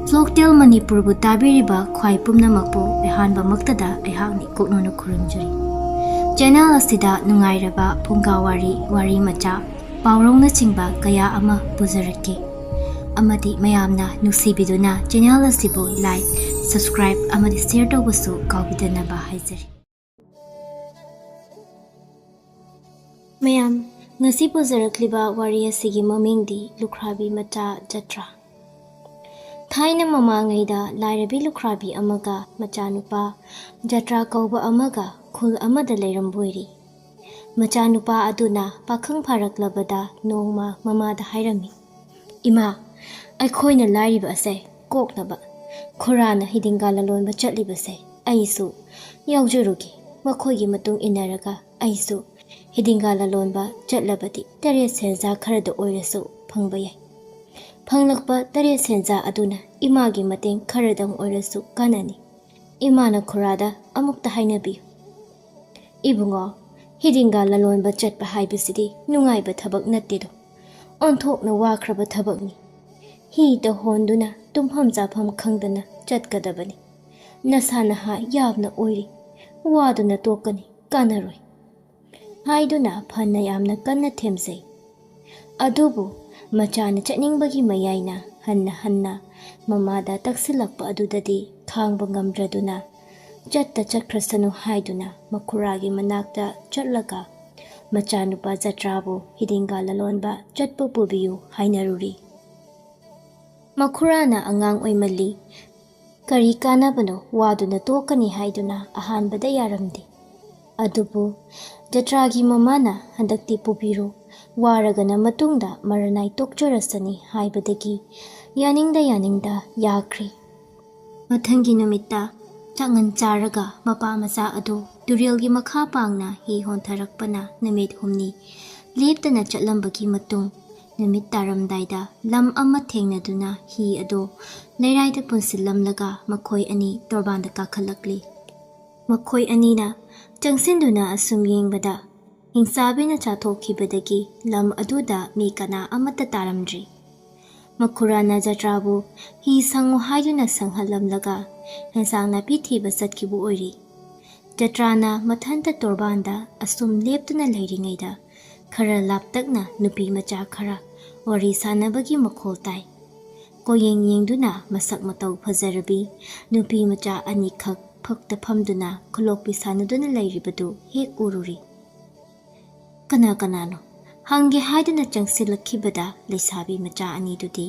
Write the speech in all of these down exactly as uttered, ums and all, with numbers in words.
Folktale ꯃꯅꯤꯄꯨꯔꯕꯨ ꯇꯥꯕꯤꯔꯤꯕ ꯈ꯭ꯋꯥꯏ ꯄꯨꯝꯅꯃꯛꯄꯨ ꯑꯍꯥꯟꯕꯃꯛꯇꯗ ꯑꯩꯍꯥꯛꯅ ꯏꯀꯣꯛꯅꯅ ꯈꯨꯔꯨꯝꯖꯔꯤ꯫ ꯆꯦꯅꯦꯜ ꯑꯁꯤꯗ ꯅꯨꯡꯉꯥꯏꯔꯕ ꯐꯨꯡꯒꯥ ꯋꯥꯔꯤ, ꯋꯥꯔꯤ ꯃꯆꯥ, ꯄꯥꯎꯔꯧꯅꯆꯤꯡꯕ ꯀꯌꯥ ꯑꯃ ꯄꯨꯖꯔꯛꯀꯦ꯫ ꯑꯃꯗꯤ ꯃꯌꯥꯝꯅ ꯅꯨꯡꯁꯤꯕꯤꯗꯨꯅ ꯆꯦꯅꯦꯜ ꯑꯁꯤꯕꯨ like, subscribe ꯑꯃꯗꯤ share ꯇꯧꯕꯁꯨ ꯀꯥꯎꯕꯤꯗꯅꯕ ꯍꯥꯏꯖꯔꯤ꯫ ꯃꯌꯥꯝ, ꯉꯁꯤ ꯄꯨꯖꯔꯛꯂꯤꯕ ꯋꯥꯔꯤ ꯑꯁꯤꯒꯤ ꯃꯃꯤꯡꯗꯤ ꯂꯨꯈ꯭ꯔꯥꯕꯤ ꯃꯆꯥ ꯖꯇ꯭ꯔꯥ꯫ ꯊꯥꯏꯅ ꯃꯃꯥꯡꯉꯩꯗ ꯂꯥꯏꯔꯕꯤ ꯂꯨꯈ꯭ꯔꯥꯕꯤ ꯑꯃꯒ ꯃꯆꯥꯅꯨꯄꯥ ꯖꯇ꯭ꯔꯥ ꯀꯧꯕ ꯑꯃꯒ ꯈꯨꯜ ꯑꯃꯗ ꯂꯩꯔꯝꯕ ꯑꯣꯏꯔꯤ꯫ ꯃꯆꯥꯅꯨꯄꯥ ꯑꯗꯨꯅ ꯄꯥꯈꯪ ꯐꯥꯔꯛꯂꯕꯗ ꯅꯣꯡꯃ ꯃꯃꯥꯗ ꯍꯥꯏꯔꯝꯃꯤ, "ꯏꯃꯥ, ꯑꯩꯈꯣꯏꯅ ꯂꯥꯏꯔꯤꯕ ꯑꯁꯦ ꯀꯣꯛꯅꯕ ꯈꯨꯔꯥꯅ ꯍꯤꯗꯤꯡꯒꯥ ꯂꯂꯣꯟꯕ ꯆꯠꯂꯤꯕꯁꯦ ꯑꯩꯁꯨ ꯌꯥꯎꯖꯔꯨꯒꯦ꯫ ꯃꯈꯣꯏꯒꯤ ꯃꯇꯨꯡ ꯏꯟꯅꯔꯒ ꯑꯩꯁꯨ ꯍꯤꯗꯤꯡꯒꯥ ꯂꯂꯣꯟꯕ ꯆꯠꯂꯕꯗꯤ ꯇꯔꯦꯠ ꯁꯦꯟꯖꯥ ꯈꯔꯗ ꯑꯣꯏꯔꯁꯨ ꯐꯪꯕ ꯌꯥꯏ꯫ ꯐꯪꯂꯛꯄ ꯇꯔꯦꯠ ꯁꯦꯟꯖꯥ ꯑꯗꯨꯅ ꯏꯃꯥꯒꯤ ꯃꯇꯦꯡ ꯈꯔꯗꯪ ꯑꯣꯏꯔꯁꯨ ꯀꯥꯟꯅꯅꯤ꯫ ꯏꯃꯥꯅ ꯈꯨꯔꯥꯗ ꯑꯃꯨꯛꯇ ꯍꯥꯏꯅꯕꯤꯌꯨ꯫ ꯏꯕꯨꯡꯉꯣ, ꯍꯤꯗꯤꯡꯒꯥ ꯂꯂꯣꯟꯕ ꯆꯠꯄ ꯍꯥꯏꯕꯁꯤꯗꯤ ꯅꯨꯡꯉꯥꯏꯕ ꯊꯕꯛ ꯅꯠꯇꯦꯗꯣ꯫ ꯑꯣꯟꯊꯣꯛꯅ ꯋꯥꯈ꯭ꯔꯕ ꯊꯕꯛꯅꯤ꯫ ꯍꯤꯗ ꯍꯣꯟꯗꯨꯅ ꯇꯨꯝꯐꯝ ꯆꯥꯐꯝ ꯈꯪꯗꯅ ꯆꯠꯀꯗꯕꯅꯤ꯫ ꯅꯁꯥ ꯅꯍꯥ ꯌꯥꯝꯅ ꯑꯣꯏꯔꯤ꯫ ꯋꯥꯗꯨꯅ ꯇꯣꯛꯀꯅꯤ, ꯀꯥꯟꯅꯔꯣꯏ" ꯍꯥꯏꯗꯨꯅ ꯐꯅ ꯌꯥꯝꯅ ꯀꯟꯅ ꯊꯦꯝꯖꯩ꯫ ꯑꯗꯨꯕꯨ ꯃꯆꯥꯅ ꯆꯠꯅꯤꯡꯕꯒꯤ ꯃꯌꯥꯏꯅ ꯍꯟꯅ ꯍꯟꯅ ꯃꯃꯥꯗ ꯇꯛꯁꯤꯜꯂꯛꯄ ꯑꯗꯨꯗꯗꯤ ꯈꯥꯡꯕ ꯉꯝꯗ꯭ꯔꯗꯨꯅ, "ꯆꯠꯇ ꯆꯠꯈ꯭ꯔꯁꯅꯨ" ꯍꯥꯏꯗꯨꯅ ꯃꯈꯨꯔꯥꯒꯤ ꯃꯅꯥꯛꯇ ꯆꯠꯂꯒ ꯃꯆꯥꯅꯨꯄꯥ ꯖꯇ꯭ꯔꯥꯕꯨ ꯍꯤꯗꯤꯡꯒꯥ ꯂꯂꯣꯟꯕ ꯆꯠꯄ ꯄꯨꯕꯤꯌꯨ ꯍꯥꯏꯅꯔꯨꯔꯤ꯫ ꯃꯈꯨꯔꯥꯅ ꯑꯉꯥꯡ ꯑꯣꯏꯃꯜꯂꯤ, ꯀꯔꯤ ꯀꯥꯟꯅꯕꯅꯣ, ꯋꯥꯗꯨꯅ ꯇꯣꯛꯀꯅꯤ ꯍꯥꯏꯗꯨꯅ ꯑꯍꯥꯟꯕꯗ ꯌꯥꯔꯝꯗꯦ꯫ ꯑꯗꯨꯕꯨ ꯖꯇ꯭ꯔꯥꯒꯤ ꯃꯃꯥꯅ "ꯍꯟꯗꯛꯇꯤ ꯄꯨꯕꯤꯔꯣ, ꯋꯥꯔꯒꯅ ꯃꯇꯨꯡꯗ ꯃꯔꯅꯥꯏ ꯇꯣꯛꯆꯔꯁꯅꯤ" ꯍꯥꯏꯕꯗꯒꯤ ꯌꯥꯅꯤꯡꯗ ꯌꯥꯅꯤꯡꯗ ꯌꯥꯈ꯭ꯔꯦ꯫ ꯃꯊꯪꯒꯤ ꯅꯨꯃꯤꯠꯇ ꯆꯥꯛꯉꯟ ꯆꯥꯔꯒ ꯃꯄꯥ ꯃꯆꯥ ꯑꯗꯨ ꯇꯨꯔꯦꯜꯒꯤ ꯃꯈꯥ ꯄꯥꯡꯅ ꯍꯤ ꯍꯣꯟꯊꯔꯛꯄꯅ ꯅꯨꯃꯤꯠ ꯍꯨꯝꯅꯤ ꯂꯦꯞꯇꯅ ꯆꯠꯂꯝꯕꯒꯤ ꯃꯇꯨꯡ, ꯅꯨꯃꯤꯠ ꯇꯥꯔꯝꯗꯥꯏꯗ ꯂꯝ ꯑꯃ ꯊꯦꯡꯅꯗꯨꯅ ꯍꯤ ꯑꯗꯨ ꯂꯩꯔꯥꯏꯗ ꯄꯨꯟꯁꯤꯜꯂꯝꯂꯒ ꯃꯈꯣꯏ ꯑꯅꯤ ꯇꯣꯔꯕꯥꯟꯗ ꯀꯥꯈꯠꯂꯛꯂꯤ꯫ ꯃꯈꯣꯏ ꯑꯅꯤꯅ ꯆꯪꯁꯤꯟꯗꯨꯅ ꯑꯁꯨꯝ ꯌꯦꯡꯕꯗ, ꯍꯤꯡꯆꯥꯕꯤꯅ ꯆꯥꯊꯣꯛꯈꯤꯕꯗꯒꯤ ꯂꯝ ꯑꯗꯨꯗ ꯃꯤ ꯀꯅꯥ ꯑꯃꯠꯇ ꯇꯥꯔꯝꯗ꯭ꯔꯤ꯫ ꯃꯈꯨꯔꯥꯅ ꯖꯇ꯭ꯔꯥꯕꯨ ꯍꯤ ꯁꯪꯉꯨ ꯍꯥꯏꯗꯨꯅ ꯁꯪꯍꯜꯂꯝꯂꯒ ꯍꯦꯟꯁꯥꯡ ꯅꯥꯄꯤ ꯊꯤꯕ ꯆꯠꯈꯤꯕ ꯑꯣꯏꯔꯤ꯫ ꯖꯇ꯭ꯔꯥꯅ ꯃꯊꯟꯇ ꯇꯣꯔꯕꯥꯟꯗ ꯑꯁꯨꯝ ꯂꯦꯞꯇꯨꯅ ꯂꯩꯔꯤꯉꯩꯗ ꯈꯔ ꯂꯥꯞꯇꯛꯅ ꯅꯨꯄꯤ ꯃꯆꯥ ꯈꯔ ꯋꯥꯔꯤ ꯁꯥꯟꯅꯕꯒꯤ ꯃꯈꯣꯜ ꯇꯥꯏ꯫ ꯀꯣꯌꯦꯡ ꯌꯦꯡꯗꯨꯅ ꯃꯁꯛ ꯃꯇꯧ ꯐꯖꯔꯕꯤ ꯅꯨꯄꯤ ꯃꯆꯥ ꯑꯅꯤꯈꯛ ꯐꯛꯇ ꯐꯝꯗꯨꯅ ꯈꯨꯂꯣꯛꯄꯤ ꯁꯥꯟꯅꯗꯨꯅ ꯂꯩꯔꯤꯕꯗꯨ ꯍꯦꯛ ꯎꯔꯨꯔꯤ꯫ "ꯀꯅꯥ ꯀꯅꯥꯅꯣ?" ꯍꯪꯒꯦ ꯍꯥꯏꯗꯨꯅ ꯆꯪꯁꯤꯜꯂꯛꯈꯤꯕꯗ ꯂꯩꯁꯥꯕꯤ ꯃꯆꯥ ꯑꯅꯤꯗꯨꯗꯤ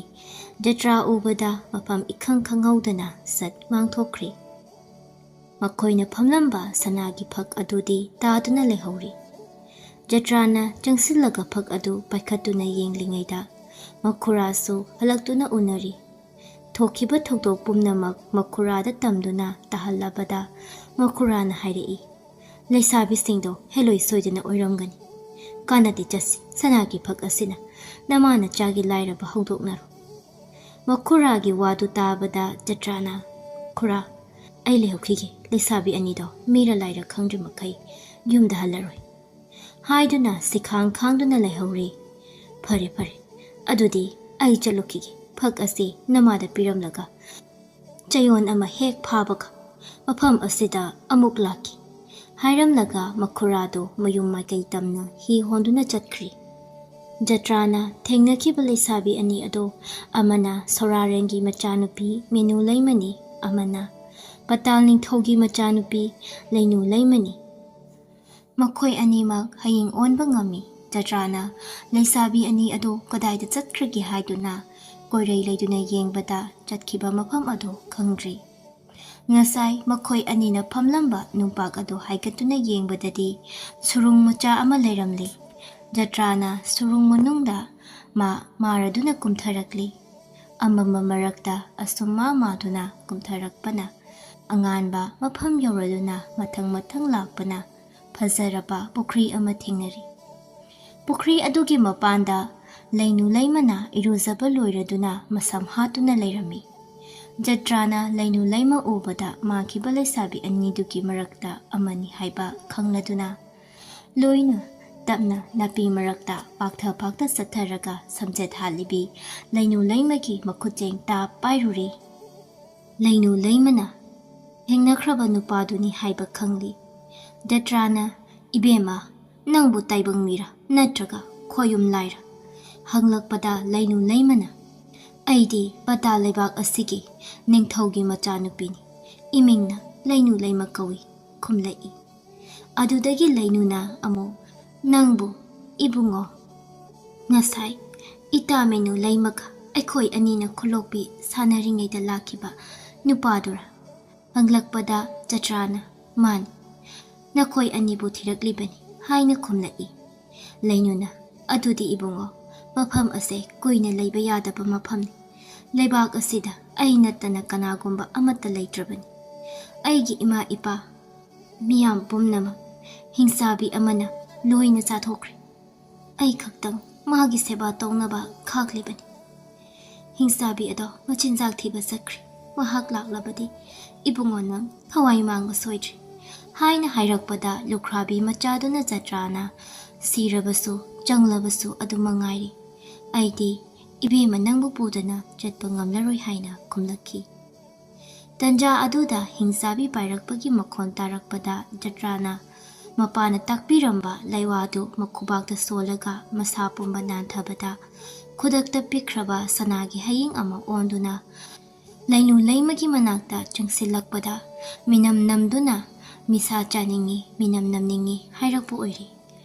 ꯖꯇ꯭ꯔꯥ ꯎꯕꯗ ꯃꯐꯝ ꯏꯈꯪ ꯈꯪꯍꯧꯗꯅ ꯁꯠ ꯃꯥꯡꯊꯣꯛꯈ꯭ꯔꯦ꯫ ꯃꯈꯣꯏꯅ ꯐꯝꯂꯝꯕ ꯁꯅꯥꯒꯤ ꯐꯛ ꯑꯗꯨꯗꯤ ꯇꯥꯗꯨꯅ ꯂꯩꯍꯧꯔꯤ꯫ ꯖꯇ꯭ꯔꯥꯅ ꯆꯪꯁꯤꯜꯂꯒ ꯐꯛ ꯑꯗꯨ ꯄꯥꯏꯈꯠꯇꯨꯅ ꯌꯦꯡꯂꯤꯉꯩꯗ ꯃꯈꯨꯔꯥꯁꯨ ꯍꯜꯂꯛꯇꯨꯅ ꯎꯅꯔꯤ꯫ ꯊꯣꯛꯈꯤꯕ ꯊꯧꯗꯣꯛ ꯄꯨꯝꯅꯃꯛ ꯃꯈꯨꯔꯥꯗ ꯇꯝꯗꯨꯅ ꯇꯥꯍꯜꯂꯕꯗ ꯃꯈꯨꯔꯥꯅ ꯍꯥꯏꯔꯛꯏ, "ꯂꯩꯁꯥꯕꯤꯁꯤꯡꯗꯣ ꯍꯦꯂꯣꯏ ꯁꯣꯏꯗꯅ ꯑꯣꯏꯔꯝꯒꯅꯤ꯫ ꯀꯥꯟꯅꯗꯦ, ꯆꯠꯁꯤ, ꯁꯅꯥꯒꯤ ꯐꯛ ꯑꯁꯤꯅ ꯅꯃꯥ ꯅꯆꯥꯒꯤ ꯂꯥꯏꯔꯕ ꯍꯧꯗꯣꯛꯅꯔꯣ꯫" ꯃꯈꯨꯔꯥꯒꯤ ꯋꯥꯗꯨ ꯇꯥꯕꯗ ꯖꯇ꯭ꯔꯥꯅ, "ꯈꯨꯔꯥ, ꯑꯩ ꯂꯩꯍꯧꯈꯤꯒꯦ꯫ ꯂꯩꯁꯥꯕꯤ ꯑꯅꯤꯗꯣ ꯃꯤꯔ ꯂꯥꯏꯔ ꯈꯪꯗ꯭ꯔꯤ ꯃꯈꯩ ꯌꯨꯝꯗ ꯍꯜꯂꯔꯣꯏ" ꯍꯥꯏꯗꯨꯅ ꯁꯤꯈꯥꯡ ꯈꯥꯡꯗꯨꯅ ꯂꯩꯍꯧꯔꯦ꯫ "ꯐꯔꯦ, ꯐꯔꯦ, ꯑꯗꯨꯗꯤ ꯑꯩ ꯆꯠꯂꯨꯈꯤꯒꯦ꯫ ꯐꯛ ꯑꯁꯤ ꯅꯃꯥꯗ ꯄꯤꯔꯝꯂꯒ ꯆꯌꯣꯜ ꯑꯃ ꯍꯦꯛ ꯐꯥꯕꯒ ꯃꯐꯝ ꯑꯁꯤꯗ ꯑꯃꯨꯛ ꯂꯥꯛꯈꯤ" ꯍꯥꯏꯔꯝꯂꯒ ꯃꯈꯨꯔꯥꯗꯨ ꯃꯌꯨꯝ ꯃꯥꯏꯀꯩ ꯇꯝꯅ ꯍꯤ ꯍꯣꯟꯗꯨꯅ ꯆꯠꯈ꯭ꯔꯤ꯫ ꯖꯇ꯭ꯔꯥꯅ ꯊꯦꯡꯅꯈꯤꯕ ꯂꯩꯁꯥꯕꯤ ꯑꯅꯤ ꯑꯗꯣ, ꯑꯃꯅ ꯁꯣꯔꯥꯔꯦꯟꯒꯤ ꯃꯆꯥꯅꯨꯄꯤ ꯃꯦꯅꯨ ꯂꯩꯃꯅꯤ, ꯑꯃꯅ ꯄꯇꯥꯜ ꯅꯤꯡꯊꯧꯒꯤ ꯃꯆꯥꯅꯨꯄꯤ ꯂꯩꯅꯨ ꯂꯩꯃꯅꯤ꯫ ꯃꯈꯣꯏ ꯑꯅꯤꯃꯛ ꯍꯌꯤꯡ ꯑꯣꯟꯕ ꯉꯝꯃꯤ꯫ ꯖꯇ꯭ꯔꯥꯅ ꯂꯩꯁꯥꯕꯤ ꯑꯅꯤ ꯑꯗꯨ ꯀꯗꯥꯏꯗ ꯆꯠꯈ꯭ꯔꯒꯦ ꯍꯥꯏꯗꯨꯅ ꯀꯣꯏꯔꯩ ꯂꯩꯗꯨꯅ ꯌꯦꯡꯕꯗ ꯆꯠꯈꯤꯕ ꯃꯐꯝ ꯑꯗꯨ ꯈꯪꯗ꯭ꯔꯤ꯫ ꯉꯁꯥꯏ ꯃꯈꯣꯏ ꯑꯅꯤꯅ ꯐꯝꯂꯝꯕ ꯅꯨꯡꯄꯥꯛ ꯑꯗꯨ ꯍꯥꯏꯒꯠꯇꯨꯅ ꯌꯦꯡꯕꯗꯗꯤ ꯁꯨꯔꯨꯡ ꯃꯆꯥ ꯑꯃ ꯂꯩꯔꯝꯂꯤ꯫ ꯖꯇ꯭ꯔꯥꯅ ꯁꯨꯔꯨꯡ ꯃꯅꯨꯡꯗ ꯃꯥ ꯃꯥꯔꯗꯨꯅ ꯀꯨꯝꯊꯔꯛꯂꯤ꯫ ꯑꯃꯝꯕ ꯃꯔꯛꯇ ꯑꯁꯨꯝ ꯃꯥ ꯃꯥꯗꯨꯅ ꯀꯨꯝꯊꯔꯛꯄꯅ ꯑꯉꯥꯟꯕ ꯃꯐꯝ ꯌꯧꯔꯗꯨꯅ ꯃꯊꯪ ꯃꯊꯪ ꯂꯥꯛꯄꯅ ꯐꯖꯔꯕ ꯄꯨꯈ꯭ꯔꯤ ꯑꯃ ꯊꯦꯡꯅꯔꯤ꯫ ꯄꯨꯈ꯭ꯔꯤ ꯑꯗꯨꯒꯤ ꯃꯄꯥꯟꯗ ꯂꯩꯅꯨ ꯂꯩꯃꯅ ꯏꯔꯨꯖꯕ ꯂꯣꯏꯔꯗꯨꯅ ꯃꯁꯝ ꯍꯥꯠꯇꯨꯅ ꯂꯩꯔꯝꯃꯤ꯫ ꯖꯇ꯭ꯔꯥꯅ ꯂꯩꯅꯨ ꯂꯩꯃ ꯎꯕꯗ ꯃꯥꯡꯈꯤꯕ ꯂꯩꯁꯥꯕꯤ ꯑꯅꯤꯗꯨꯒꯤ ꯃꯔꯛꯇ ꯑꯃꯅꯤ ꯍꯥꯏꯕ ꯈꯪꯂꯗꯨꯅ, ꯂꯣꯏꯅ ꯇꯞꯅ ꯅꯥꯄꯤ ꯃꯔꯛꯇ ꯄꯥꯛꯊ ꯄꯥꯛꯊ ꯆꯠꯊꯔꯒ ꯁꯝꯖꯦꯠ ꯍꯥꯠꯂꯤꯕꯤ ꯂꯩꯅꯨ ꯂꯩꯃꯒꯤ ꯃꯈꯨꯠ ꯆꯦꯡ ꯇꯥꯞ ꯄꯥꯏꯔꯨꯔꯦ꯫ ꯂꯩꯅꯨ ꯂꯩꯃꯅ ꯊꯦꯡꯅꯈ꯭ꯔꯕ ꯅꯨꯄꯥꯗꯨꯅꯤ ꯍꯥꯏꯕ ꯈꯪꯂꯤ꯫ ꯖꯇ꯭ꯔꯥꯅ, "ꯏꯕꯦꯝꯃ, ꯅꯪꯕꯨ ꯇꯥꯏꯕꯪ ꯃꯤꯔꯥ ꯅꯠꯇ꯭ꯔꯒ ꯈꯣꯌꯨꯝ ꯂꯥꯏꯔꯥ?" ꯍꯪꯂꯛꯄꯗ ꯂꯩꯅꯨ ꯂꯩꯃꯅ, "ꯑꯩꯗꯤ ꯄꯇꯥ ꯂꯩꯕꯥꯛ ꯑꯁꯤꯒꯤ ꯅꯤꯡꯊꯧꯒꯤ ꯃꯆꯥꯅꯨꯄꯤꯅꯤ꯫ ꯏꯃꯤꯡꯅ ꯂꯩꯅꯨ ꯂꯩꯃ ꯀꯧꯏ" ꯈꯨꯝꯂꯛꯏ꯫ ꯑꯗꯨꯗꯒꯤ ꯂꯩꯅꯨꯅ ꯑꯃꯨꯛ, "ꯅꯪꯕꯨ, ꯏꯕꯨꯡꯉꯣ, ꯉꯁꯥꯏ ꯏꯇꯥ ꯃꯦꯅꯨ ꯂꯩꯃꯒ ꯑꯩꯈꯣꯏ ꯑꯅꯤꯅ ꯈꯨꯂꯣꯛꯄꯤ ꯁꯥꯟꯅꯔꯤꯉꯩꯗ ꯂꯥꯛꯈꯤꯕ ꯅꯨꯄꯥꯗꯨꯔꯥ?" ꯍꯪꯂꯛꯄꯗ ꯖꯇ꯭ꯔꯥꯅ, "ꯃꯥꯅꯤ, ꯅꯈꯣꯏ ꯑꯅꯤꯕꯨ ꯊꯤꯔꯛꯂꯤꯕꯅꯤ" ꯍꯥꯏꯅ ꯈꯨꯝꯂꯛꯏ꯫ ꯂꯩꯅꯨꯅ, "ꯑꯗꯨꯗꯤ ꯏꯕꯨꯡꯉꯣ, ꯃꯐꯝ ꯑꯁꯦ ꯀꯨꯏꯅ ꯂꯩꯕ ꯌꯥꯗꯕ ꯃꯐꯝꯅꯤ꯫ ꯂꯩꯕꯥꯛ ꯑꯁꯤꯗ ꯑꯩ ꯅꯠꯇꯅ ꯀꯅꯥꯒꯨꯝꯕ ꯑꯃꯠꯇ ꯂꯩꯇ꯭ꯔꯕꯅꯤ꯫ ꯑꯩꯒꯤ ꯏꯃꯥ ꯏꯄꯥ, ꯃꯤꯌꯥꯝ ꯄꯨꯝꯅꯃꯛ ꯍꯤꯡꯆꯥꯕꯤ ꯑꯃꯅ ꯂꯣꯏꯅ ꯆꯥꯊꯣꯛꯈ꯭ꯔꯦ꯫ ꯑꯩ ꯈꯛꯇꯪ ꯃꯥꯒꯤ ꯁꯦꯕꯥ ꯇꯧꯅꯕ ꯈꯥꯛꯂꯤꯕꯅꯤ꯫ ꯍꯤꯡꯆꯥꯕꯤ ꯑꯗꯣ ꯃꯆꯤꯟꯖꯥꯛ ꯊꯤꯕ ꯆꯠꯈ꯭ꯔꯦ꯫ ꯃꯍꯥꯛ ꯂꯥꯛꯂꯕꯗꯤ ꯏꯕꯨꯡꯉꯣ ꯅꯪ ꯊꯋꯥꯏ ꯃꯥꯡꯕ ꯁꯣꯏꯗ꯭ꯔꯦ" ꯍꯥꯏꯅ ꯍꯥꯏꯔꯛꯄꯗ ꯂꯨꯈ꯭ꯔꯥꯕꯤ ꯃꯆꯥꯗꯨꯅ ꯖꯇ꯭ꯔꯥꯅ, "ꯁꯤꯔꯕꯁꯨ ꯆꯪꯂꯕꯁꯨ ꯑꯗꯨꯃꯛ ꯉꯥꯏꯔꯤ꯫ ꯑꯩꯗꯤ ꯏꯕꯦꯝꯃ ꯅꯪꯕꯨ ꯄꯨꯗꯅ ꯆꯠꯄ ꯉꯝꯂꯔꯣꯏ" ꯍꯥꯏꯅ ꯈꯨꯝꯂꯛꯈꯤ꯫ ꯇꯟꯖꯥ ꯑꯗꯨꯗ ꯍꯤꯡꯆꯥꯕꯤ ꯄꯥꯏꯔꯛꯄꯒꯤ ꯃꯈꯣꯟ ꯇꯥꯔꯛꯄꯗ ꯖꯇ꯭ꯔꯥꯅ ꯃꯄꯥꯅ ꯇꯥꯛꯄꯤꯔꯝꯕ ꯂꯩꯋꯥꯗꯨ ꯃꯈꯨꯕꯥꯛꯇ ꯁꯣꯜꯂꯒ ꯃꯁꯥ ꯄꯨꯝꯕ ꯅꯥꯟꯊꯕꯗ ꯈꯨꯗꯛꯇ ꯄꯤꯛꯈ꯭ꯔꯕ ꯁꯅꯥꯒꯤ ꯍꯌꯤꯡ ꯑꯃ ꯑꯣꯟꯗꯨꯅ ꯂꯩꯅꯨ ꯂꯩꯃꯒꯤ ꯃꯅꯥꯛꯇ ꯆꯪꯁꯤꯜꯂꯛꯄꯗ ꯃꯤꯅꯝ ꯅꯝꯗꯨꯅ "ꯃꯤꯁꯥ ꯆꯥꯅꯤꯡꯉꯤ, ꯃꯤꯅꯝ ꯅꯝꯅꯤꯡꯉꯤ" ꯍꯥꯏꯔꯛꯄ ꯑꯣꯏꯔꯦ꯫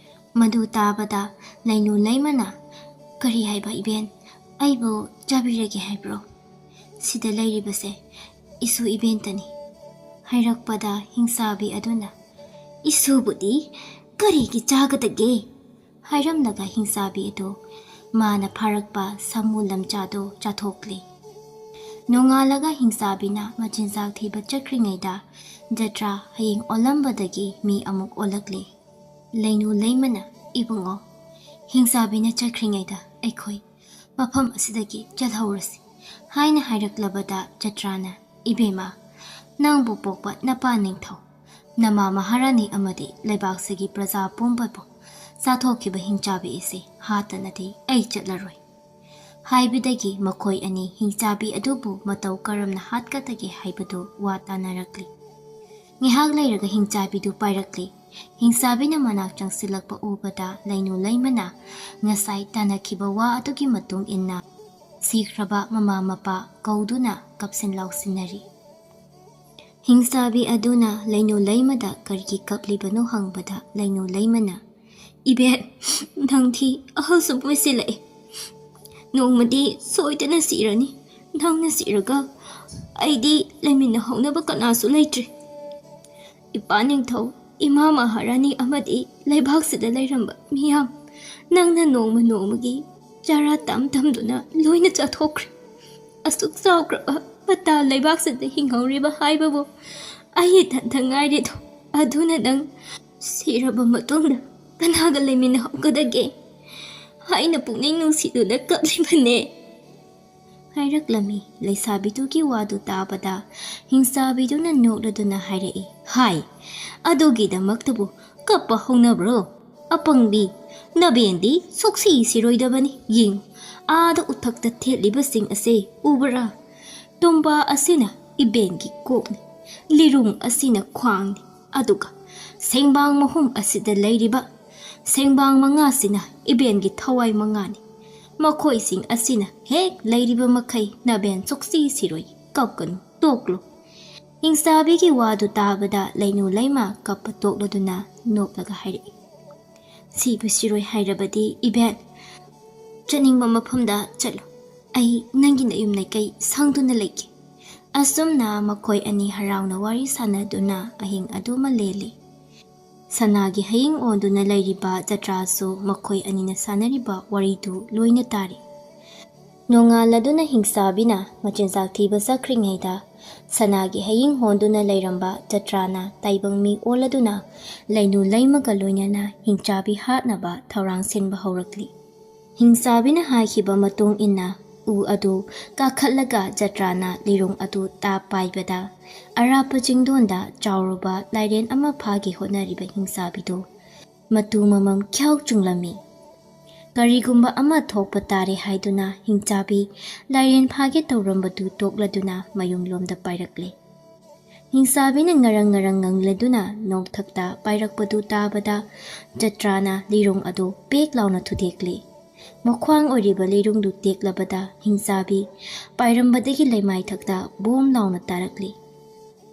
ꯃꯗꯨ ꯇꯥꯕꯗ ꯂꯩꯅꯨ ꯂꯩꯃꯅ, "ꯀꯔꯤ ꯍꯥꯏꯕ ꯏꯕꯦꯟ? ꯑꯩꯕꯨ ꯆꯥꯕꯤꯔꯒꯦ ꯍꯥꯏꯕ꯭ꯔꯣ? ꯁꯤꯗ ꯂꯩꯔꯤꯕꯁꯦ ꯏꯁꯨ ꯏꯕꯦꯟꯇꯅꯤ" ꯍꯥꯏꯔꯛꯄꯗ ꯍꯤꯡꯆꯥꯕꯤ ꯑꯗꯨꯅ, "ꯏꯁꯨꯕꯨꯗꯤ ꯀꯔꯤꯒꯤ ꯆꯥꯒꯗꯒꯦ?" ꯍꯥꯏꯔꯝꯂꯒ ꯍꯤꯡꯆꯥꯕꯤ ꯑꯗꯨ ꯃꯥꯅ ꯐꯥꯔꯛꯄ ꯁꯥꯃꯨ ꯂꯝꯆꯥꯗꯨ ꯆꯥꯊꯣꯛꯂꯦ꯫ ꯅꯣꯡꯉꯥꯜꯂꯒ ꯍꯤꯡꯆꯥꯕꯤꯅ ꯃꯆꯤꯟꯖꯥꯛ ꯊꯤꯕ ꯆꯠꯈ꯭ꯔꯤꯉꯩꯗ ꯖꯇ꯭ꯔꯥ ꯍꯌꯤꯡ ꯑꯣꯜꯂꯝꯕꯗꯒꯤ ꯃꯤ ꯑꯃꯨꯛ ꯑꯣꯜꯂꯛꯂꯦ꯫ ꯂꯩꯅꯨ ꯂꯩꯃꯅ, "ꯏꯕꯨꯡꯉꯣ, ꯍꯤꯡꯆꯥꯕꯤꯅ ꯆꯠꯈ꯭ꯔꯤꯉꯩꯗ ꯑꯩꯈꯣꯏ ꯃꯐꯝ ꯑꯁꯤꯗꯒꯤ ꯆꯠꯍꯧꯔꯁꯤ" ꯍꯥꯏꯅ ꯍꯥꯏꯔꯛꯂꯕꯗ ꯖꯇ꯭ꯔꯥꯅ, "ꯏꯕꯦꯝꯃ, ꯅꯪꯕꯨ ꯄꯣꯛꯄ ꯅꯄꯥ ꯅꯤꯡꯊꯧ, ꯅꯃꯥ ꯃꯍꯥꯔꯥꯅꯤ ꯑꯃꯗꯤ ꯂꯩꯕꯥꯛꯁꯤꯒꯤ ꯄ꯭ꯔꯖꯥ ꯄꯨꯝꯕꯕꯨ ꯆꯥꯊꯣꯛꯈꯤꯕ ꯍꯤꯡꯆꯥꯕꯤ ꯑꯁꯤ ꯍꯥꯠꯇꯅꯗꯤ ꯑꯩ ꯆꯠꯂꯔꯣꯏ" ꯍꯥꯏꯕꯗꯒꯤ ꯃꯈꯣꯏ ꯑꯅꯤ ꯍꯤꯡꯆꯥꯕꯤ ꯑꯗꯨꯕꯨ ꯃꯇꯧ ꯀꯔꯝꯅ ꯍꯥꯠꯀꯗꯒꯦ ꯍꯥꯏꯕꯗꯨ ꯋꯥ ꯇꯥꯅꯔꯛꯂꯤ꯫ ꯉꯥꯏꯍꯥꯛ ꯂꯩꯔꯒ ꯍꯤꯡꯆꯥꯕꯤꯗꯨ ꯄꯥꯏꯔꯛꯂꯤ꯫ ꯍꯤꯡꯆꯥꯕꯤꯅ ꯃꯅꯥꯛ ꯆꯪꯁꯤꯜꯂꯛꯄ ꯎꯕꯗ ꯂꯩꯅꯨ ꯂꯩꯃꯅ ꯉꯁꯥꯏ ꯇꯥꯅꯈꯤꯕ ꯋꯥ ꯑꯗꯨꯒꯤ ꯃꯇꯨꯡ ꯏꯟꯅ ꯁꯤꯈ꯭ꯔꯕ ꯃꯃꯥ ꯃꯄꯥ ꯀꯧꯗꯨꯅ ꯀꯞꯁꯤꯟ ꯂꯥꯎꯁꯤꯟꯅꯔꯤ꯫ ꯍꯤꯡꯆꯥꯕꯤ ꯑꯗꯨꯅ ꯂꯩꯅꯨ ꯂꯩꯃꯗ ꯀꯔꯤꯒꯤ ꯀꯞꯂꯤꯕꯅꯣ ꯍꯪꯕꯗ ꯂꯩꯅꯨ ꯂꯩꯃꯅ, "ꯏꯕꯦꯟ, ꯅꯪꯗꯤ ꯑꯍꯜꯁꯨ ꯑꯣꯏꯁꯤꯜꯂꯛꯑꯦ꯫ ꯅꯣꯡꯃꯗꯤ ꯁꯣꯏꯗꯅ ꯁꯤꯔꯅꯤ꯫ ꯅꯪꯅ ꯁꯤꯔꯒ ꯑꯩꯗꯤ ꯂꯩꯃꯤꯟꯅꯍꯧꯅꯕ ꯀꯅꯥꯁꯨ ꯂꯩꯇ꯭ꯔꯦ꯫ ꯏꯄꯥ ꯅꯤꯡꯊꯧ, ꯏꯃꯥ ꯃꯍꯥꯔꯥꯅꯤ ꯑꯃꯗꯤ ꯂꯩꯕꯥꯛꯁꯤꯗ ꯂꯩꯔꯝꯕ ꯃꯤꯌꯥꯝ ꯅꯪꯅ ꯅꯣꯡꯃ ꯅꯣꯡꯃꯒꯤ ꯆꯔꯥ ꯇꯝ ꯇꯝꯗꯨꯅ ꯂꯣꯏꯅ ꯆꯥꯊꯣꯛꯈ꯭ꯔꯦ꯫ ꯑꯁꯨꯛ ꯆꯥꯎꯈ꯭ꯔꯕ ꯃꯇꯥ ꯂꯩꯕꯥꯛꯁꯤꯗ ꯍꯤꯡꯍꯧꯔꯤꯕ ꯍꯥꯏꯕꯕꯨ ꯑꯩ ꯏꯊꯟꯇ ꯉꯥꯏꯔꯦꯗꯣ꯫ ꯑꯗꯨꯅ ꯅꯪ ꯁꯤꯔꯕ ꯃꯇꯨꯡꯗ ꯀꯅꯥꯒ ꯂꯩꯃꯤꯟꯅꯍꯧꯒꯗꯒꯦ ꯍꯥꯏꯅ ꯄꯨꯛꯅꯤꯡ ꯅꯨꯡꯁꯤꯗꯨꯅ ꯀꯞꯂꯤꯕꯅꯦ" ꯍꯥꯏꯔꯛꯂꯝꯃꯤ꯫ ꯂꯩꯁꯥꯕꯤꯗꯨꯒꯤ ꯋꯥꯗꯨ ꯇꯥꯕꯗ ꯍꯤꯡꯆꯥꯕꯤꯗꯨꯅ ꯅꯣꯛꯂꯗꯨꯅ ꯍꯥꯏꯔꯛꯏ, "ꯍꯥꯏ, ꯑꯗꯨꯒꯤꯗꯃꯛꯇꯕꯨ ꯀꯞꯄ ꯍꯧꯅꯕ꯭ꯔꯣ? ꯑꯄꯪꯕꯤ, ꯅꯕꯦꯟꯗꯤ ꯁꯨꯛꯁꯤ ꯁꯤꯔꯣꯏꯗꯕꯅꯤ꯫ ꯌꯦꯡꯉꯨ, ꯑꯥꯗ ꯎꯊꯛꯇ ꯊꯦꯠꯂꯤꯕꯁꯤꯡ ꯑꯁꯦ ꯎꯕ꯭ꯔꯥ? ꯇꯨꯝꯕꯥ ꯑꯁꯤꯅ ꯏꯕꯦꯟꯒꯤ ꯀꯣꯛꯅꯤ, ꯂꯤꯔꯨꯡ ꯑꯁꯤꯅ ꯈ꯭ꯋꯥꯡꯅꯤ, ꯑꯗꯨꯒ ꯁꯦꯡꯕꯥꯡ ꯃꯍꯨꯝ ꯑꯁꯤꯗ ꯂꯩꯔꯤꯕ ꯁꯦꯡꯕꯥꯡ ꯃꯉꯥꯁꯤꯅ ꯏꯕꯦꯟꯒꯤ ꯊꯋꯥꯏ ꯃꯉꯥꯅꯤ꯫ ꯃꯈꯣꯏꯁꯤꯡ ꯑꯁꯤꯅ ꯍꯦꯛ ꯂꯩꯔꯤꯕ ꯃꯈꯩ ꯅꯕꯦꯟ ꯁꯨꯛꯁꯤ ꯁꯤꯔꯣꯏ꯫ ꯀꯞꯀꯅꯨ, ꯇꯣꯛꯂꯣ"꯫ ꯍꯤꯡꯆꯥꯕꯤꯒꯤ ꯋꯥꯗꯨ ꯇꯥꯕꯗ ꯂꯩꯅꯨ ꯂꯩꯃ ꯀꯞꯄ ꯇꯣꯛꯂꯗꯨꯅ ꯅꯣꯛꯂꯒ ꯍꯥꯏꯔꯛꯏ, "ꯁꯤꯕꯨ ꯁꯤꯔꯣꯏ ꯍꯥꯏꯔꯕꯗꯤ ꯏꯕꯦꯟ, ꯆꯠꯅꯤꯡꯕ ꯃꯐꯝꯗ ꯆꯠꯂꯨ꯫ ꯑꯩ ꯅꯪꯒꯤ ꯅꯌꯨꯝ ꯅꯀꯩ ꯁꯪꯗꯨꯅ ꯂꯩꯒꯦ"꯫ ꯑꯁꯨꯝꯅ ꯃꯈꯣꯏ ꯑꯅꯤ ꯍꯔꯥꯎꯅ ꯋꯥꯔꯤ ꯁꯥꯟꯅꯗꯨꯅ ꯑꯍꯤꯡ ꯑꯗꯨꯃ ꯂꯦꯜꯂꯤ꯫ ꯁꯅꯥꯒꯤ ꯍꯌꯤꯡ ꯑꯣꯟꯗꯨꯅ ꯂꯩꯔꯤꯕ ꯖꯇ꯭ꯔꯥꯁꯨ ꯃꯈꯣꯏ ꯑꯅꯤꯅ ꯁꯥꯟꯅꯔꯤꯕ ꯋꯥꯔꯤꯗꯨ ꯂꯣꯏꯅ ꯇꯥꯔꯤ꯫ ꯅꯣꯡꯉꯥꯜꯂꯗꯨꯅ ꯍꯤꯡꯆꯥꯕꯤꯅ ꯃꯆꯤꯟꯖꯥꯛ ꯊꯤꯕ ꯆꯠꯈ꯭ꯔꯤꯉꯩꯗ ꯁꯅꯥꯒꯤ ꯍꯌꯤꯡ ꯍꯣꯟꯗꯨꯅ ꯂꯩꯔꯝꯕ ꯖꯇ꯭ꯔꯥꯅ ꯇꯥꯏꯕꯪ ꯃꯤ ꯑꯣꯜꯂꯗꯨꯅ ꯂꯩꯅꯨ ꯂꯩꯃꯒ ꯂꯣꯏꯅꯅ ꯍꯤꯡꯆꯥꯕꯤ ꯍꯥꯠꯅꯕ ꯊꯧꯔꯥꯡ ꯁꯤꯟꯕ ꯍꯧꯔꯛꯂꯤ꯫ ꯍꯤꯡꯆꯥꯕꯤꯅ ꯍꯥꯏꯈꯤꯕ ꯃꯇꯨꯡ ꯏꯟꯅ ꯎ ꯑꯗꯨ ꯀꯥꯈꯠꯂꯒ ꯖꯇ꯭ꯔꯥꯅ ꯂꯤꯔꯨꯡ ꯑꯗꯨ ꯇꯥꯞ ꯄꯥꯏꯕꯗ ꯑꯔꯥꯞꯄ ꯆꯤꯡꯗꯣꯟꯗ ꯆꯥꯎꯔꯕ ꯂꯥꯏꯔꯦꯟ ꯑꯃ ꯐꯥꯒꯦ ꯍꯣꯠꯅꯔꯤꯕ ꯍꯤꯡꯆꯥꯕꯤꯗꯨ ꯃꯇꯨ ꯃꯃꯝ ꯈ꯭ꯌꯥꯎ ꯆꯨꯡꯂꯝꯃꯤ꯫ ꯀꯔꯤꯒꯨꯝꯕ ꯑꯃ ꯊꯣꯛꯄ ꯇꯥꯔꯦ ꯍꯥꯏꯗꯨꯅ ꯍꯤꯡꯆꯥꯕꯤ ꯂꯥꯏꯔꯦꯟ ꯐꯥꯒꯦ ꯇꯧꯔꯝꯕꯗꯨ ꯇꯣꯛꯂꯗꯨꯅ ꯃꯌꯨꯝꯂꯣꯝꯗ ꯄꯥꯏꯔꯛꯂꯦ꯫ ꯍꯤꯡꯆꯥꯕꯤꯅ ꯉꯔꯪ ꯉꯔꯪ ꯉꯪꯂꯗꯨꯅ ꯅꯣꯡꯊꯛꯇ ꯄꯥꯏꯔꯛꯄꯗꯨ ꯇꯥꯕꯗ ꯖꯇ꯭ꯔꯥꯅ ꯂꯤꯔꯣꯡ ꯑꯗꯨ ꯄꯦꯛ ꯂꯥꯎꯅ ꯊꯨꯗꯦꯛꯂꯤ꯫ ꯃꯈ꯭ꯋꯥꯡ ꯑꯣꯏꯔꯤꯕ ꯂꯤꯔꯨꯡꯗꯨ ꯇꯦꯛꯂꯕꯗ ꯍꯤꯡꯆꯥꯕꯤ ꯄꯥꯏꯔꯝꯕꯗꯒꯤ ꯂꯩꯃꯥꯏꯊꯛꯇ ꯕꯣꯝ ꯂꯥꯎꯅ ꯇꯥꯔꯛꯂꯤ꯫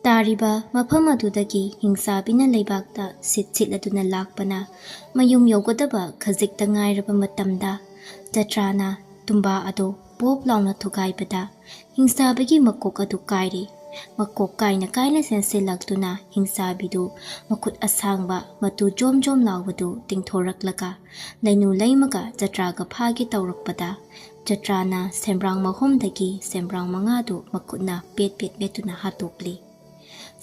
ꯇꯥꯔꯤꯕ ꯃꯐꯝ ꯑꯗꯨꯗꯒꯤ ꯍꯤꯡꯆꯥꯕꯤꯅ ꯂꯩꯕꯥꯛꯇ ꯁꯤꯠ ꯁꯤꯠꯂꯗꯨꯅ ꯂꯥꯛꯄꯅ ꯃꯌꯨꯝ ꯌꯧꯒꯗꯕ ꯈꯖꯤꯛꯇ ꯉꯥꯏꯔꯕ ꯃꯇꯝꯗ ꯖꯇ꯭ꯔꯥꯅ ꯇꯨꯝꯕꯥ ꯑꯗꯨ ꯄꯣꯞ ꯂꯥꯎꯅ ꯊꯨꯒꯥꯏꯕꯗ ꯍꯤꯡꯆꯥꯕꯤꯒꯤ ꯃꯀꯣꯛ ꯑꯗꯨ ꯀꯥꯏꯔꯦ꯫ ꯃꯀꯣꯛ ꯀꯥꯏꯅ ꯀꯥꯏꯅ ꯆꯦꯟꯁꯤꯜꯂꯛꯇꯨꯅ ꯍꯤꯡꯆꯥꯕꯤꯗꯨ ꯃꯈꯨꯠ ꯑꯁꯥꯡꯕ ꯃꯇꯨ ꯖꯣꯝ ꯖꯣꯝ ꯂꯥꯎꯕꯗꯨ ꯇꯤꯡꯊꯣꯔꯛꯂꯒ ꯂꯩꯅꯨ ꯂꯩꯃꯒ ꯖꯇ꯭ꯔꯥꯒ ꯐꯥꯒꯦ ꯇꯧꯔꯛꯄꯗ ꯖꯇ꯭ꯔꯥꯅ ꯁꯦꯝꯕ꯭ꯔꯥꯡ ꯃꯍꯨꯝꯗꯒꯤ ꯁꯦꯝꯕ꯭ꯔꯥꯡ ꯃꯉꯥꯗꯨ ꯃꯈꯨꯠꯅ ꯄꯦꯠ ꯄꯦꯠ ꯃꯦꯠꯇꯨꯅ ꯍꯥꯠꯇꯣꯛꯂꯤ꯫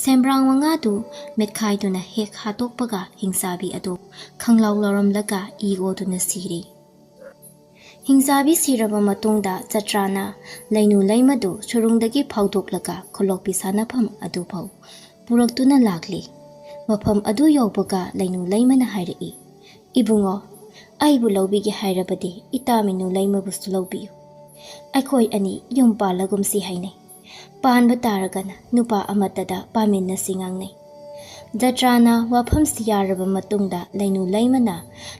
ꯁꯦꯝꯕ꯭ꯔꯥꯡ ꯃꯉꯥꯗꯨ ꯃꯦꯠꯈꯥꯏꯗꯨꯅ ꯍꯦꯛ ꯍꯥꯠꯇꯣꯛꯄꯒ ꯍꯤꯡꯆꯥꯕꯤ ꯑꯗꯨ ꯈꯪꯂꯥꯎ ꯂꯥꯎꯔꯝꯂꯒ ꯏ ꯑꯣꯗꯨꯅ ꯁꯤꯔꯦ꯫ ꯍꯤꯡꯆꯥꯕꯤ ꯁꯤꯔꯕ ꯃꯇꯨꯡꯗ ꯖꯇ꯭ꯔꯥꯅ ꯂꯩꯅꯨ ꯂꯩꯃꯗꯨ ꯁꯨꯔꯨꯡꯗꯒꯤ ꯐꯥꯎꯗꯣꯛꯂꯒ ꯈꯨꯂꯣꯛꯄꯤ ꯁꯥꯟꯅꯐꯝ ꯑꯗꯨꯐꯥꯎ ꯄꯨꯔꯛꯇꯨꯅ ꯂꯥꯛꯂꯤ꯫ ꯃꯐꯝ ꯑꯗꯨ ꯌꯧꯕꯒ ꯂꯩꯅꯨ ꯂꯩꯃꯅ ꯍꯥꯏꯔꯛꯏ, "ꯏꯕꯨꯡꯉꯣ, ꯑꯩꯕꯨ ꯂꯧꯕꯤꯒꯦ ꯍꯥꯏꯔꯕꯗꯤ ꯏꯇꯥ ꯃꯤꯅꯨ ꯂꯩꯃꯕꯨꯁꯨ ꯂꯧꯕꯤꯌꯨ꯫ ꯑꯩꯈꯣꯏ ꯑꯅꯤ ꯌꯨꯝ ꯄꯥꯜꯂꯒꯨꯝꯁꯤ ꯍꯥꯏꯅꯩ꯫ ꯄꯥꯟꯕ ꯇꯥꯔꯒꯅ ꯅꯨꯄꯥ ꯑꯃꯠꯇꯗ ꯄꯥꯟꯃꯤꯟꯅꯁꯤ ꯉꯥꯡꯅꯩ꯫" ꯖꯇ꯭ꯔꯥꯅ ꯋꯥꯐꯝꯁꯤ ꯌꯥꯔꯕ ꯃꯇꯨꯡꯗ ꯂꯩꯅꯨ ꯂꯩꯃꯅ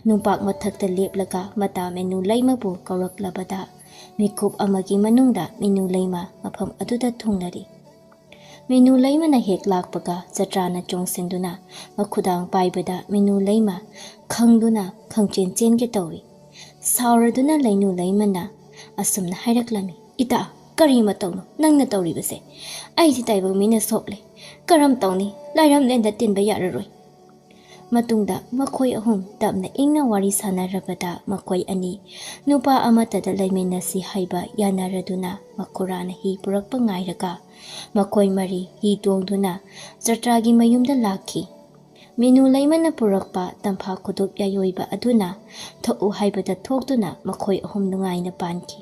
ꯅꯨꯡꯄꯥꯛ ꯃꯊꯛꯇ ꯂꯦꯞꯂꯒ ꯃꯇꯥ ꯃꯤꯅꯨ ꯂꯩꯃꯕꯨ ꯀꯧꯔꯛꯂꯕꯗ ꯃꯤꯀꯨꯞ ꯑꯃꯒꯤ ꯃꯅꯨꯡꯗ ꯃꯤꯅꯨ ꯂꯩꯃ ꯃꯐꯝ ꯑꯗꯨꯗ ꯊꯨꯡꯂꯔꯤ꯫ ꯃꯤꯅꯨ ꯂꯩꯃꯅ ꯍꯦꯛ ꯂꯥꯛꯄꯒ ꯖꯇ꯭ꯔꯥꯅ ꯆꯣꯡꯁꯤꯟꯗꯨꯅ ꯃꯈꯨꯗꯥꯡ ꯄꯥꯏꯕꯗ ꯃꯤꯅꯨ ꯂꯩꯃ ꯈꯪꯗꯨꯅ ꯈꯪꯆꯦꯟ ꯆꯦꯟꯒꯦ ꯇꯧꯏ꯫ ꯁꯥꯎꯔꯗꯨꯅ ꯂꯩꯅꯨ ꯂꯩꯃꯅ ꯑꯁꯨꯝꯅ ꯍꯥꯏꯔꯛꯂꯝꯃꯤ, "ꯏꯇꯥ, ꯀꯔꯤ ꯃꯇꯧꯅꯣ ꯅꯪꯅ ꯇꯧꯔꯤꯕꯁꯦ? ꯑꯩꯗꯤ ꯇꯥꯏꯕꯪ ꯃꯤꯅ ꯁꯣꯛꯂꯦ꯫ ꯀꯔꯝ ꯇꯧꯅꯤ? ꯂꯥꯏꯔꯝꯂꯦꯟꯗ ꯇꯤꯟꯕ ꯌꯥꯔꯔꯣꯏ꯫" ꯃꯇꯨꯡꯗ ꯃꯈꯣꯏ ꯑꯍꯨꯝ ꯇꯞꯅ ꯏꯪꯅ ꯋꯥꯔꯤ ꯁꯥꯟꯅꯔꯕꯗ ꯃꯈꯣꯏ ꯑꯅꯤ ꯅꯨꯄꯥ ꯑꯃꯠꯇꯗ ꯂꯩꯃꯤꯟꯅꯁꯤ ꯍꯥꯏꯕ ꯌꯥꯅꯔꯗꯨꯅ ꯃꯈꯨꯔꯥꯅ ꯍꯤ ꯄꯨꯔꯛꯄ ꯉꯥꯏꯔꯒ ꯃꯈꯣꯏ ꯃꯔꯤ ꯍꯤ ꯇꯣꯡꯗꯨꯅ ꯖꯇ꯭ꯔꯥꯒꯤ ꯃꯌꯨꯝꯗ ꯂꯥꯛꯈꯤ꯫ ꯃꯤꯅꯨ ꯂꯩꯃꯅ ꯄꯨꯔꯛꯄ ꯇꯝꯐꯥ ꯈꯨꯗꯣꯞ ꯌꯥꯏꯑꯣꯏꯕ ꯑꯗꯨꯅ ꯊꯣꯛꯎ ꯍꯥꯏꯕꯗ ꯊꯣꯛꯇꯨꯅ ꯃꯈꯣꯏ ꯑꯍꯨꯝ ꯅꯨꯡꯉꯥꯏꯅ ꯄꯥꯟꯈꯤ꯫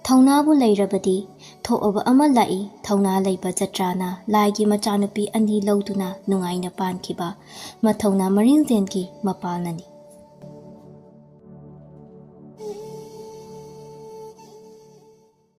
ꯊꯧꯅꯥꯕꯨ ꯂꯩꯔꯕꯗꯤ ꯊꯣꯛꯑꯕ ꯑꯃ ꯂꯥꯛꯏ꯫ ꯊꯧꯅꯥ ꯂꯩꯕ ꯖꯇ꯭ꯔꯥꯅ ꯂꯥꯏꯒꯤ ꯃꯆꯥꯅꯨꯄꯤ ꯑꯅꯤ ꯂꯧꯗꯨꯅ ꯅꯨꯡꯉꯥꯏꯅ ꯄꯥꯟꯈꯤꯕ ꯃꯊꯧꯅꯥ ꯃꯔꯤꯡꯖꯦꯟꯒꯤ ꯃꯄꯥꯜꯅꯅꯤ꯫